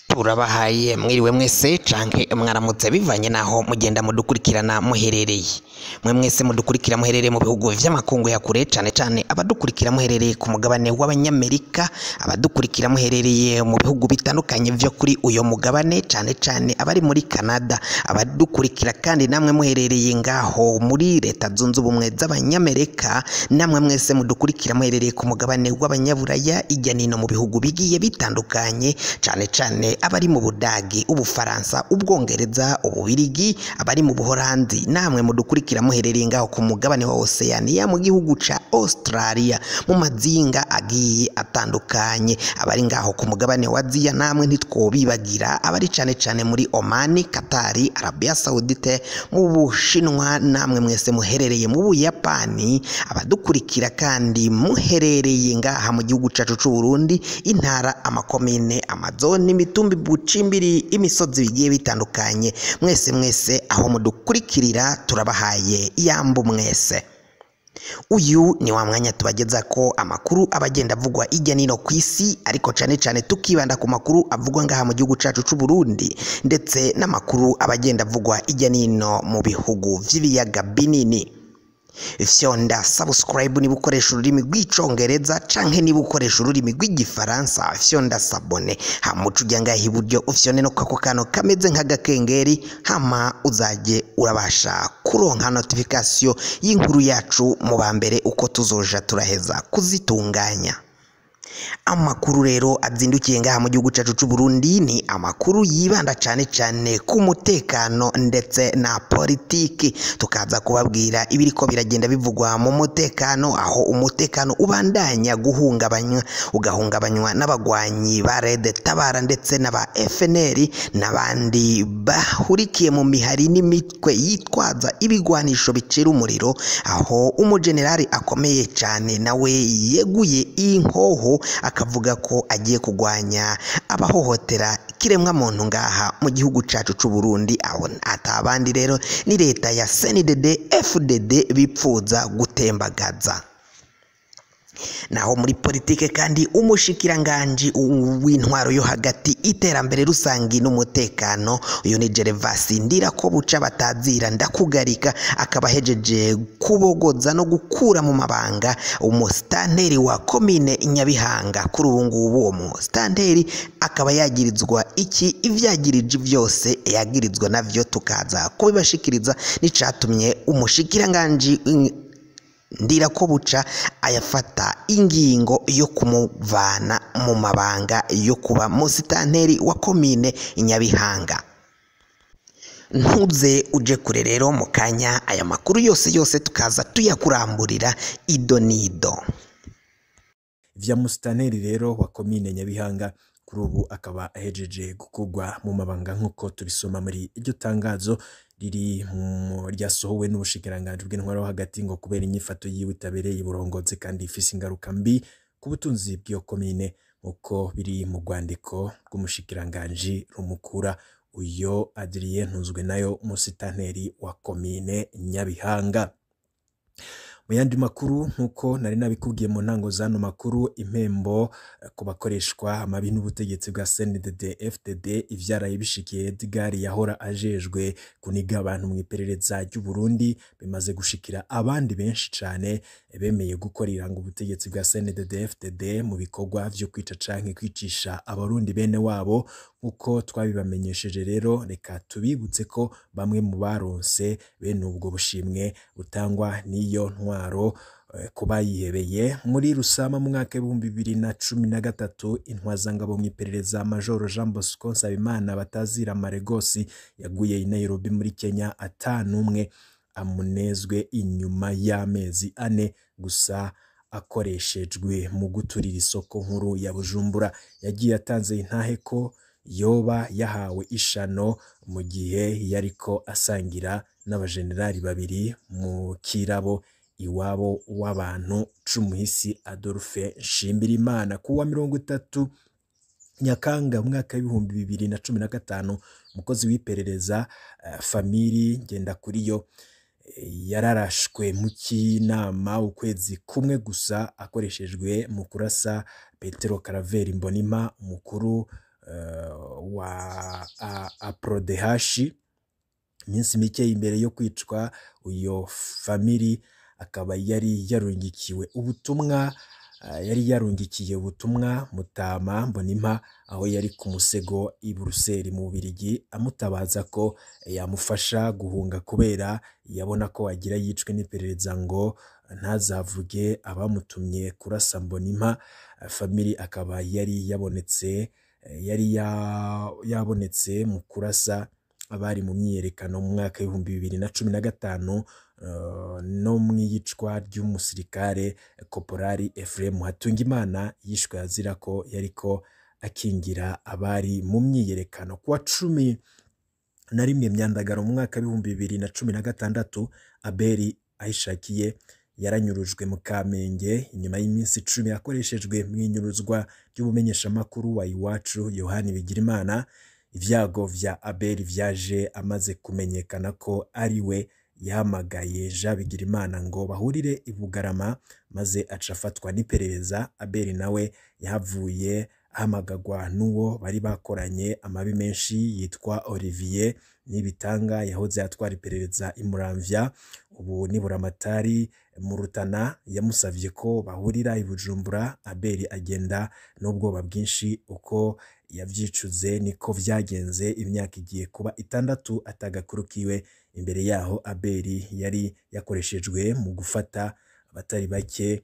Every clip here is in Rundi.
Turabahaye mwiriwe mwese canke mwaramutse bivanye naho mugenda mudukurikirana muherereye. Mwe mwese mudukurikira muherereye mu bihugu vy'amakungu ya kure, cane cane abadukurikira muherereye ku mugabane w'Abanyamerika, abadukurikira muherereye mu bihugu bitandukanye vyo kuri uyo mugabane, cane cane abari muri Canada, abadukurikira kandi namwe muherereye ngaho muri Leta Zunze Ubumwe z'Abanyamerika, namwe mwese mudukurikira muherereye ku mugabane w'Abanyaburaya, irya nino mu bihugu bigiye bitandukanye, cane cane abari mu Budagi, Ubufaransa, Ubwongereza, Ububirigi, abari mu Buholandi, namwe mudukurikira muherereye ngaho ku mugabane wa Oceania, mu gihugu ca Australia, mu mazinga agiye atandukanye, abari ngaho ku mugabane wa Aziya namwe ntitwobibagira, abari cane cane muri Oman, Katari, Arabia Saudite, mu Bushinwa, namwe mwese muherereye mu Buyapani, abadukurikira kandi muherereye ngaha mu gihugu cacu c'u Burundi, intara, amakomine, amazone, imitumba, bucimbiri, imisozi bigiye bitandukanye, mwese mwese aho mudukurikirira turabahaye yambu mwese. Uyu ni wa mwanya tubageza ko amakuru abagenda avugwa irya nino kw'isi, ariko cane cane tukibanda ku makuru avugwa ngaha mu gihugu cacu c'u Burundi, ndetse n'amakuru abagenda avugwa irya nino mu bihugu vy'ibiyaga binini. Fyonda subscribe niba ukoresha ururimi rw'icongereza canke niba ukoresha ururimi rw'igifaransa, fyonda s'abonner, hama uce uja ngaha iburyo ufyonde no kwako kantu kameze nk'agakengeri, hama uzaje urabasha kuronka notification y'inkuru yacu mu ba mbere uko tuzoja turaheza kuzitunganya. Amakuru rero azindukiye ngaha mu gihugu cacu c'u Burundi ni amakuru yibanda cane cane ku mutekano ndetse na politiki, tukaza kubabwira ibiriko biragenda bivugwa mu mutekano, aho umutekano ubandanya guhungabanywa, ugahungabanywa n'abagwanyi ba Red Tabara ndetse n'aba FNL n'abandi bahurikiye mu mihari n'imitwe yitwaza ibigwanisho bicira umuriro, aho umujenerali akomeye cane nawe yeguye inkoho akavuga ko agiye kugwanya abahohotera kiremwa muntu ngaha mu gihugu cacu c'u Burundi, aho atabandi rero ni leta ya CNDD FDD bipfuza gutembagaza. Naho muri politike kandi umushikiranganji w'intwaro yo hagati, iterambere rusangi n'umutekano, uyu ni Gervas Ndirakobuca batazira ndakugarika, akaba ahejeje kubogoza no gukura mu mabanga umusitanteri wa komine Nyabihanga. Kuri ubu ngubu uwo musitanteri akaba yagirizwa iki? Ivyagirije vyose yagirizwa navyo tukaza kubibashikiriza, n'icatumye umushikiranganji Ndirakobuca ayafata ingingo yo kumuvana mu mabanga yo kuba musitanteri wa komine Nyabihanga. Ntuze uje kure rero mu kanya, aya makuru yose yose tukaza tuyakuramburira ido nido. Vya musitanteri rero wa komine Nyabihanga kuri ubu akaba ahejeje gukurwa mu mabanga nk'uko tubisoma muri iryo tangazo riri ryasohowe n'ubushikiranganji bw'intwaro hagati, ngo kubera inyifato yiwe itabereye uburongozi kandi ifise ingaruka mbi ku butunzi bw'iyo komine, nk'uko biri mu rwandiko rw'umushikiranganji rumukura uyo Adrien Ntuzwenayo musitanteri wa komine Nyabihanga. Mu yandi makuru nk'uko nari nabikubwiye mu ntango z'ano makuru, impembo ku bakoreshwa amabi n'ubutegetsi bwa CNDD FDD ivyaraye bishikiye Edgar yahora ajejwe kuniga abantu mu iperereza ry'u Burundi bimaze gushikira abandi benshi cane bemeye gukorera ngo ubutegetsi bwa CNDD FDD mu bikorwa vyo kwica canke kwicisha abarundi bene wabo. Nk'uko twabibamenyesheje rero, reka tubibutse ko bamwe mu baronse bene ubwo bushimwe butangwa n'iyo ntwaro kuba yihebeye muri Rusama mu mwaka 2013, intwazangabo mu iperereza Majoro Jean Bosco Nsabimana batazira Maregosi yaguye i Nairobi muri Kenya atanumwe amunezwe inyuma y'amezi 4 gusa akoreshejwe mu guturira isoko nkuru ya Bujumbura. Yagiye atanze intahe ko yoba yahawe ishano mu gihe yariko asangira n'abajenerali babiri mu kirabo iwabo w'abantu c'umuhisi Adolphe Nshimirimana. Kuwa 30 Nyakanga mwaka 2015, umukozi w'iperereza Famiri Ngendakuriyo yararashwe mu kinama ukwezi kumwe gusa akoreshejwe mu kurasa Petero Karaveri Mbonima, umukuru wa APRODH. Iminsi mike imbere yo kwicwa uyo famiri akaba yari yarungikiwe ubutumwa, yari yarungikiye ubutumwa Mutama Mbonimpa aho yari ku musego i Buruseli mu Bubiligi, amutabaza ko yamufasha guhunga kubera yabona ko agira yicwe n'iperereza ngo ntazavuge abamutumye kurasa Mbonimpa. Famiri akaba yari yabonetse, yari yabonetse mu kurasa abari mu myiyerekano mu mwaka w'2015, no mu iyicwa ry'umusirikare Koporali Ephraim Hatungimana yishwe azira ko yariko akingira abari mu myiyerekano. Kuwa 11 Myandagaro mu mwaka w'2016 Abeli Ahishakiye yaranyurujwe mu Kamenge inyuma y'iminsi 10 akoreshejwe mu inyuruzwa ry'ubumenyeshamakuru wa Iwacu Yohani Bigirimana. Ivyago vya Abeli vyaje amaze kumenyekana ko ari we yahamagaye Jean Bigirimana ngo bahurire i Bugarama, maze aca afatwa n'iperereza. Abeli nawe yahavuye ahamagagwa n'uwo bari bakoranye amabi menshi yitwa Olivier Nibitanga, yahoze atwara iperereza i Muramvya, ubu ni Buramatari mu Rutana. Yamusavye ko bahurira i Bujumbura. Abeli agenda n'ubwoba bwinshi, uko yavyicuze niko vyagenze. Imyaka igiye kuba 6 atagakuru kiwe. Imbere yaho Abeli yari yakoreshejwe mu gufata abatari bake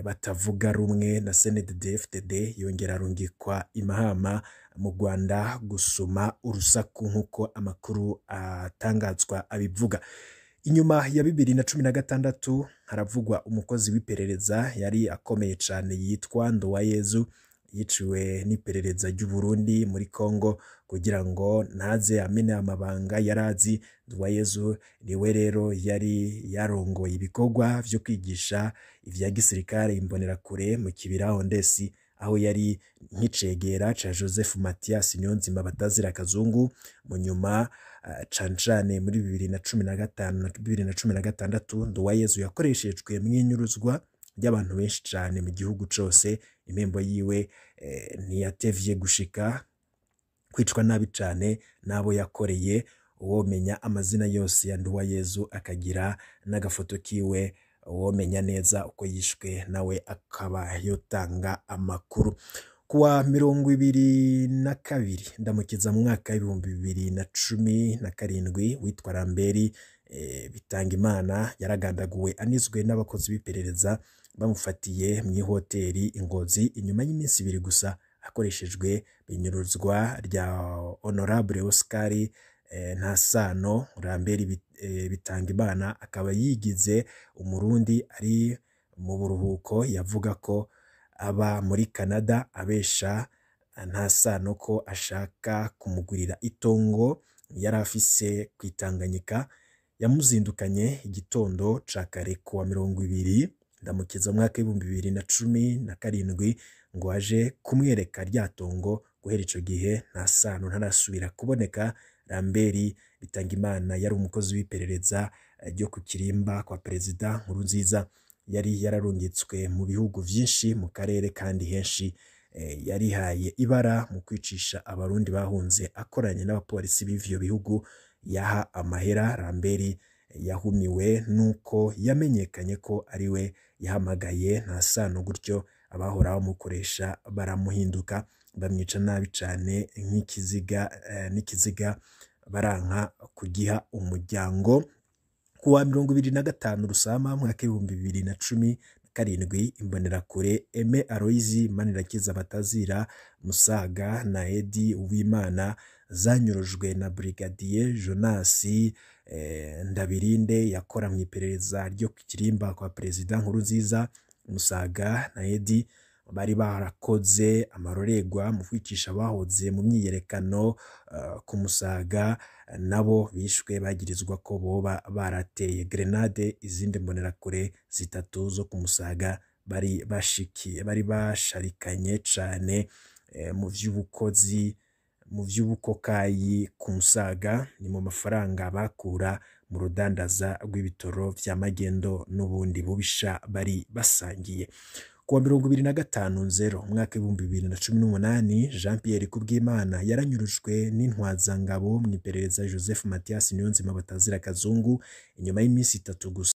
batavuga rumwe na CNDD-FDD, yongera arungikwa i Mahama mu Rwanda gusuma urusaku nk'uko amakuru atangazwa abivuga. Inyuma ya 2016 haravugwa umukozi w'iperereza yari akomeye cane yitwa Nduwayezu, yiciwe n'iperereza ry'u Burundi muri Kongo kugira ngo ntaze amene amabanga yarazi. Nduwayezu niwe rero yari yarongoye ibikorwa vyo kwigisha ivya gisirikare imbonerakure mu Kibira Ondesi, aho yari nk'icegera ca Joseph Mathias Niyonzima batazira Kazungu. Mu nyuma cane cane muri 2015 na 2016 Nduwayezu yakoreshejwe mw'inyuruzwa ry'abantu benshi cane mu gihugu cose. Impembo yiwe ntiyatevye gushika kwicwa nabi cane n'abo yakoreye. Uwomenya amazina yose ya Nduwayezu akagira n'agafoto kiwe, uwomenya neza uko yishwe nawe akaba yotanga amakuru. Kuwa 22 Ndamukiza mu mwaka w'2017 witwa Ramberi Bitangimana yaragandaguwe anizwe n'abakozi b'iperereza bamufatiye mu ihoteli Ingozi inyuma y'iminsi 2 gusa akoreshejwe binyuruzwa rya Honorable Oscar Ntasano. Ramberi Bitangimana akaba yigize umurundi ari mu buruhuko, yavuga ko aba muri Canada, abesha Ntasano ko ashaka kumugurira itongo yari afise kwitanganyika. Yamuzindukanye igitondo ca kare kuwa 20 Ndamukiza mwaka w'2017 ngo aje kumwereka rya tongo. Guhera ico gihe Ntasano ntarasubira kuboneka. Ramberi Bitangimana yari umukozi w'iperereza ryo ku kirimba kwa Perezida Nkurunziza, yari yararungitswe mu bihugu vyinshi mu karere kandi henshi. Yarihaye ibara mu kwicisha abarundi bahunze akoranye n'abapolisi b'ivyo bihugu yaha amahera. Ramberi yahumiwe nuko yamenyekanye ko ariwe yahamagaye Ntasano, gutyo abahora bamukoresha baramuhinduka bamwica nabi cane nk'ikiziga, n'ikiziga baranka kugiha umuryango. Kuwa 25 Rusama mwaka 2017 imbonerakure Aime Aloyizi Manirakiza Batazira Musaga na Edi Uwimana zanyurujwe na Brigadier Jonas Ndabirinde yakora mu iperereza ryo ku kirimba kwa Perezida Nkurunziza. Musaga na Edi bari barakoze amaroregwa mu kwicisha abahoze mu myiyerekano ku Musaga, nabo bishwe bagirizwa ko boba barateye grenade izindi mbonerakure 3 zo ku Musaga bari basharikanye cane mu vy'ubukozi mu vy'ubukokayi ku Musaga. Ni mu mafaranga bakura mu rudandaza rw'ibitoro vya magendo n'ubundi bubisha bari basangiye. Kuwa 25 Nzero umwaka 2018, Jean Pierre Kubwimana yaranyurujwe n'intwazangabo mu iperereza Joseph Mathias Niyonzima batazira Kazungu, inyuma y'iminsi 3 gusa.